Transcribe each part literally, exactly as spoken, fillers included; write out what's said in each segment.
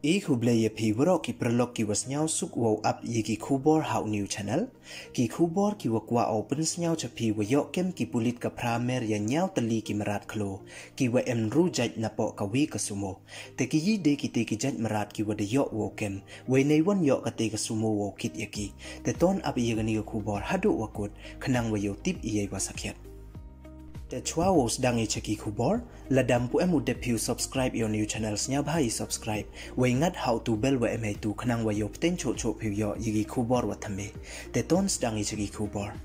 I khublei ya phi waroh ki paralok ki wa sniawsuk wow ap ya ki khubor ha u new channel. Ki khubor ki wa kwah o pynsniaw cha phi wa yoh kem ki pulit ka phra mer ya ñiaw tylli ki mrad khloo ki wa em ynru jait napoh ka wi ka sumo. Te ki yi de ki te ki jait mrad ki wa da yoh wow kem, wei nei wan yoh ka te ka sumo wow kit ya ki. Te ton ap ya kani ka khubor haduh wa kut, khnang wa yoh tip ya i wa sakhiat. Te chwa wow sdang i cha ki khubor, lada ym pu em u dep phi u subscribe ya u new channel, sniawbha i subscribe, wei ngat ha u tu bell wa em heitu, khnang wa yoh pteng choh choh phi u yoh ya ki khubor wa thymme. Te ton sdang i cha ki khubor.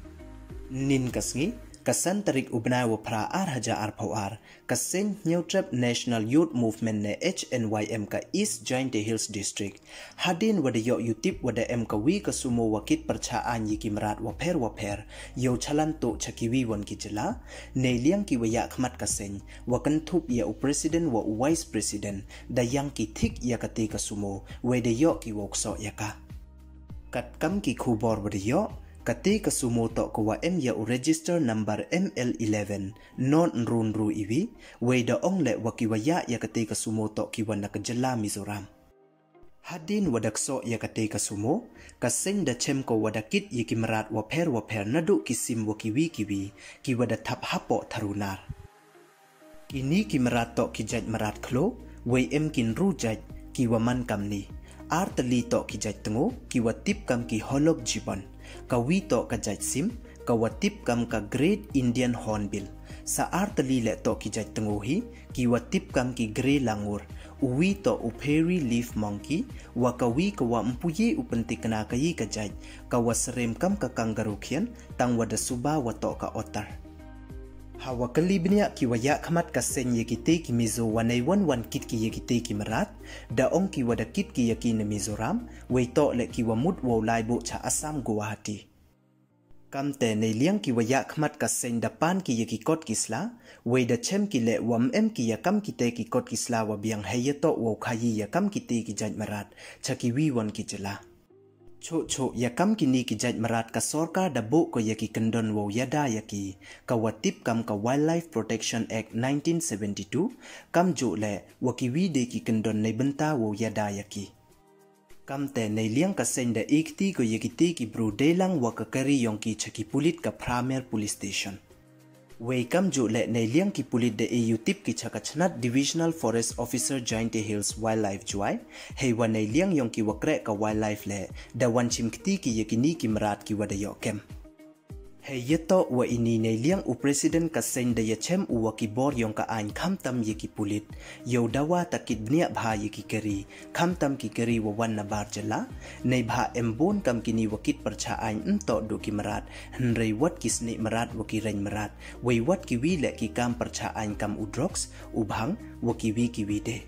Nin ka sngi, ka san tarik u bnai wa phra ar hajar arphaw ar, ka seng Hynñiewtrep National Youth Movement ne H N Y M ka East Jaintia Hills District, hadien wa da yoh yutip wa da em ka wi ka sumo wa kit pyrchah aiñ ya ki mrad wa pher wa pher, yow chalan tuh cha ki wi wan ki jylla, nei liang ki wa yahkhmat ka seng, wa kynthup ya u president wa u vice president, da yang ki thik ya ka te ka sumo, wei da yoh ki wow ksoh ya ka. Katkam ki khubor wa da yoh, ka te ka sumo toh ka wa em ya u register number M L eleven, not ynru ynru i wi, wei da ong le wa ki wa yah ya ka te ka sumo toh ki wa na ka jylla Mizoram. Hadien wa da ksoh ya ka te ka sumo, ka seng da chem ko wa da kit ya ki mrad wa pher wa pher naduh ki sim wa ki wi ki wi, ki wa da thap hapoh tharu nar. Kini ki mrad toh ki jait mrad khloo, wei em ki ynru jait, ki wa man kam ni. Ar tylli toh ki jait tngo, ki wa tip kam ki holok jibon. Ka wi toh ka jait sim, ka wa tip kam ka Great Indian Hornbill. Sa ar tylli le toh ki jait tngo hi, ki wa tip kam ki grey langur. U wi toh u prairie leaf monkey, wa ka wi ka wa ym pu ye u pyntikna ka yi ka jait, ka wa syrem kam ka kangaroo khian, tang wa da suba wa toh ka otter. Ha wa kylli bniah ki wa yahkhmat ka seng ya ki te ki Mizo wa nei wan wan kit ki ya ki te ki mrad, da ong ki wa da kit ki ya ki na Mizoram, wei toh le ki wa mut wow lai buh cha Assam Guwahati. Kamte nei liang ki wa yahkhmat ka seng da pan ki ya ki kot ki sla, wei da chem ki le wa ym em ki ya kam ki te ki kot ki sla wa biang, hei ya toh wow khayi ya kam ki te ki jait mrad cha ki wi wan ki jylla. Choh choh ya kam kini ki jait mrad ka sorkar da buh ko ya ki kyndon wow yada ya ki, ka wa tip kam ka Wildlife Protection Act nineteen seventy-two, kamjuh le wa ki wi de ki kyndon nei bynta wow yada ya ki. Kamte nei liang ka seng da e kti ko ya ki te ki bru dei lang wa ka kari yong ki cha ki pulit ka Phramer Police Station. Wei kamjuh le nei liang ki pulit da e yutip ki cha ka chnat Divisional Forest Officer Jaintia Hills Wildlife Jowai, hei wa nei liang yong ki wa kreh ka wildlife le da wan chim kti ki ya kini ki mrad ki wa da yoh kem. Hei ya toh wa ini nei liang u president ka seng da ya chem u wa ki bor yong ka aiñ khamtam ya ki pulit, yow dawa ta kit bniah bha ya ki kari, khamtam ki kari wa wan na bar jylla, neibhah em bun kam kini wa kit pyrchah aiñ, ym toh du ki mrad, hynrei wat ki snieh mrad wa ki reiñ mrad, wei wat ki wi le ki kam pyrchah aiñ kam u drugs, u bhang, wa ki wi ki wi de.